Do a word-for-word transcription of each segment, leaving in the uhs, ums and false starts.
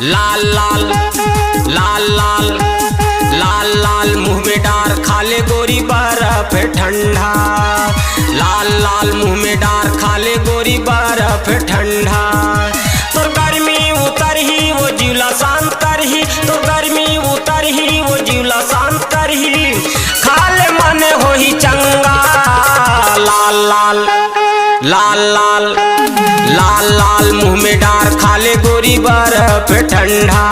लाल लाल, लाल लाल, लाल लाल मुंह में डार, खा ले गोरी बर्फ ठंडा। लाल लाल मुंह में डार, खा ले गोरी बर्फ ठंडा। तोर गर्मी उतरही, वो जिउला शांत करही, तोर गर्मी उतरही, वो जिउला शांत करही। खा ले मन होही चंगा। लाल लाल, लाल लाल, लाल लाल मुंह में डार, खा ले गोरी बर्फ ठंडा।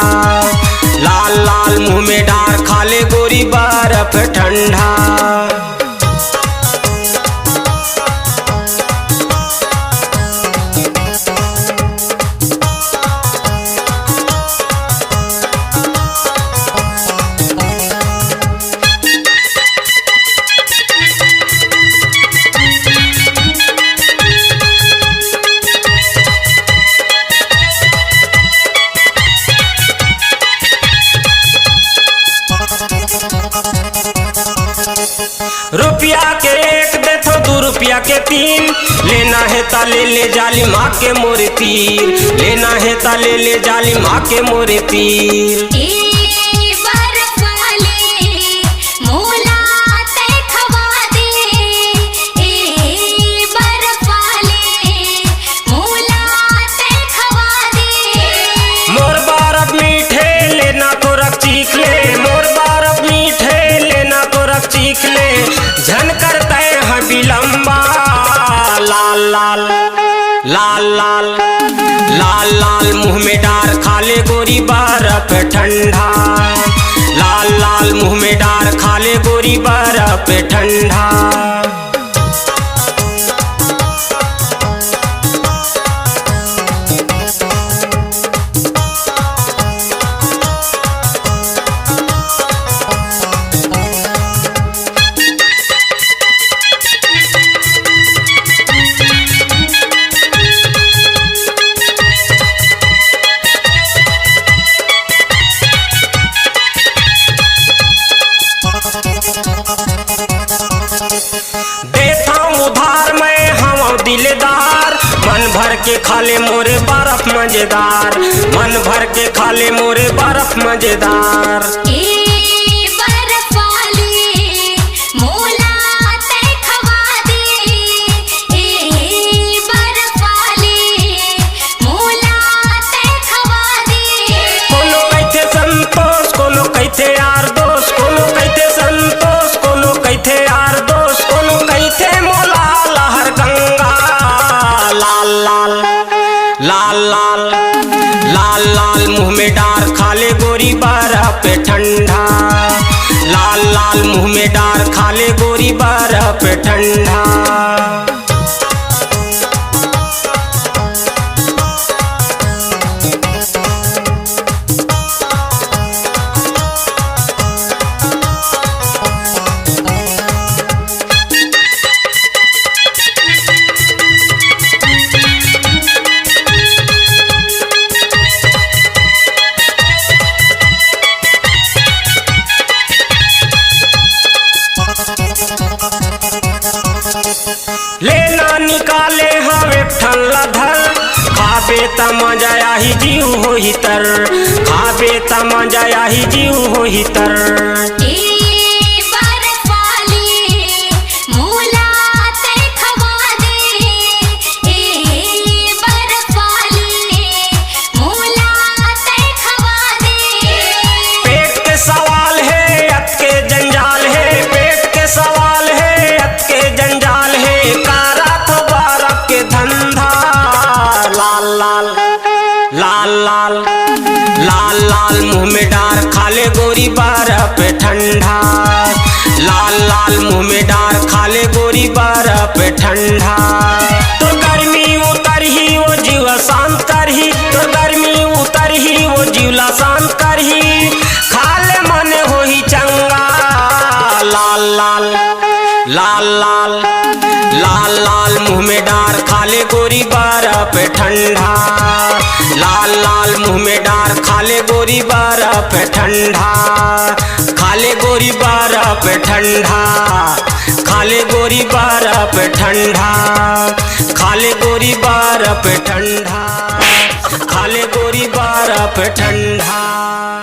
लाल लाल मुंह में डार, खा ले गोरी बर्फ ठंडा। रुपया के एक देथो, दू रुपया के तीन। लेना हे ता ले ले जालिम आके मोरे तीर, लेना हे ता ले ले जालिम आके मोरे तीर। ए बर्फ वाले, मोला तै खवा दे। ए बर्फ वाले, मोला तै खवा दे। मोर बर्फ मीठे, लेना तोरक चीख ले, मोर बर्फ मीठे, लेना तोरक चीख ले। झन कर तै ह बिलम्बा। लाल लाल, लाल लाल, लाल लाल मुंह में डार, खा ले गोरी बर्फ ठंडा। लाल लाल मुंह में डार, खा ले गोरी बर्फ ठंडा। देथंव उधार, मैं हवंव दिलदार। मन भर के खा ले मोरे बर्फ मजेदार, मन भर के खा ले मोरे बर्फ मजेदार। ए बर्फ वाले, मोला तै खवा दे। ए बर्फ वाले, मोला तै खवा दे। कोनो कहिथे संतोष, कोनो कहिथे यार दोस्त, कोनो कहिथे संतोष, कोनो कहिथे यार दोस्त, कोनो कहिथे मोला लहर गंगा। लाल लाल, लाल लाल, लाल लाल मुंह में डार, खा ले गोरी बर्फ ठंडा। लाल लाल मुंह में डार, खा ले गोरी बर्फ ठंडा। लेना निकाले हव एक ठन ला धर, खाबे त मजा आही जीव होही तर, खाबे त मजा आही जीव होही तर। ए बर्फ वाले, मोला तै खवा दे। ए बर्फ वाले, मोला तै खवा दे। पेट के सवाल हे, अतके जंजाल हे, पेट के सवाल हे, अतके जंजाल हे, कारा तो बर्फ के धंधा। लाल लाल, लाल लाल, लाल लाल मुंह में डार, खा ले गोरी बर्फ ठंडा। लाल लाल मुंह में डार, खा ले गोरी बर्फ ठंडा। तोर गर्मी उतरही, वो जीव शांत करही, तोर गर्मी उतरही, वो जीव ला शांत करही। खा ले मन होही चंगा। लाल लाल, लाल लाल, लाल लाल मुंह में डार, खा ले गोरी बर्फ ठंडा। लाल लाल मुंह में डार, खा ले गोरी बर्फ ठंडा। खा ले गोरी बर्फ ठंडा, खा ले गोरी बर्फ ठंडा, खा ले गोरी बर्फ ठंडा, खा ले गोरी बर्फ ठंडा।